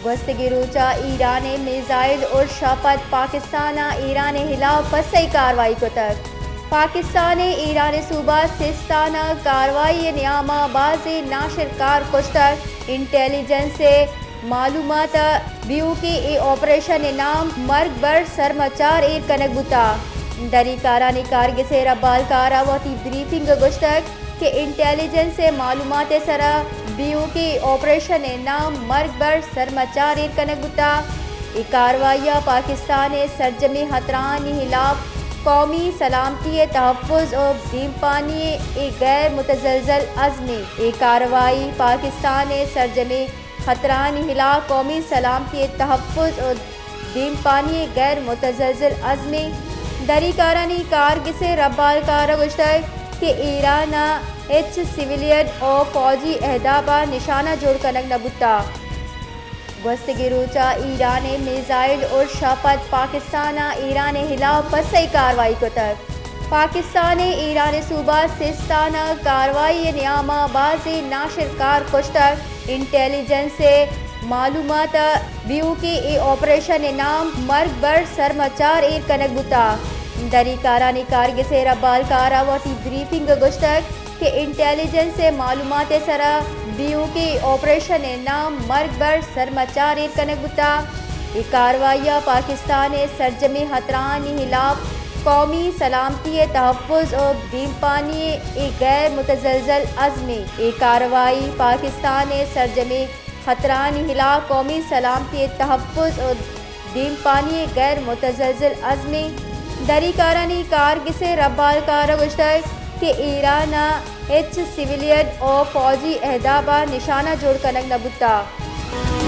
گوستگیں روچ ءَ ایران ءِ میزائل ارش ءَ پد پاکستان ءَ ایران ءِ ہلاپ پسئی کاروائی کتگ۔ پاکستان ءِ ایران ءِ صوبہ سیستان ءَ کاروائی ءِ نیام ءَ بازیں ناشرکار کشتگ۔ انٹیلیجنس ءِ معلومات ءَ بیوک ءَ اے آپریشن ءِ نام مرگ بر سرمچار ایر کنگ بوتگ۔ دری کارانی کارگس ءِ ربالکار ءَ وتی بریفنگ ءَ گوشتگ کہ انٹیلیجنس ءِ معلومات ءِ سرا بیوک ءَ آپریشن ءِ نام مرگ بر سرمچار ایر کنگ بوتگ۔ اے کاروائی ءَ پاکستان ءِ سرجمیں خطرہانی ہلاپ قومی سلامتی ءِ تحفظ ءُ دیمپانی ءِ غیر متزلزل عزم اِنت۔ اے کاروائی پاکستان ءِ سرجمیں خطرہانی ہلاپ قومی سلامتی ءِ تحفظ ءُ دیمپانی ءِ غیر متزلزل عزم اِنت۔ دری کارانی کارگس ءِ ربالکار ءَ گوشتگ کہ ایران ءَ ہچ سویلین ءُ فوجی اہداف ءَ نشانہ جوڑ کنگ نہ بوتگ۔ گوستگیں روچ ءَ ایران ءِ میزائل ارش ءَ پد پاکستان ءَ ایران ءِ ہلاپ پسئی کاروائی کتگ۔ پاکستان ءِ ایران ءِ صوبہ سیستان ءَ کاروائی ءِ نیام ءَ بازیں ناشرکار کشتگ۔ انٹیلیجنس ءِ معلومات ءَ بیوک ءَ اے آپریشن ءِ نام مرگ بر سرمچار ایر کنگ بوتگ۔ دری کارانی کارگس ءِ ربالکار ءَ وتی بریفنگ ءَ گوشتگ کہ انٹیلیجنس ءِ معلومات ءِ سرا بیوک ءَ آپریشن ءِ نام مرگ بر سرمچار ایر کنگ بوتگ۔ اے کاروائی ءَ پاکستان ءِ سرجمیں خطرہانی ہلاپ قومی سلامتی ءِ تحفظ ءُ دیمپانی ءِ غیر متزلزل عزم اِنت۔ اے کاروائی پاکستان ءِ سرجمیں خطرہانی ہلاپ قومی سلامتی ءِ تحفظ ءُ دیمپانی ءِ غیر متزلزل عزم اِنت۔ دری کارانی کارگس ءِ ربالکار ءَ گوشتگ کہ ایران ءَ ہچ سویلین ءُ فوجی اہداف ءَ نشانہ جوڑ کنگ نہ بوتگ۔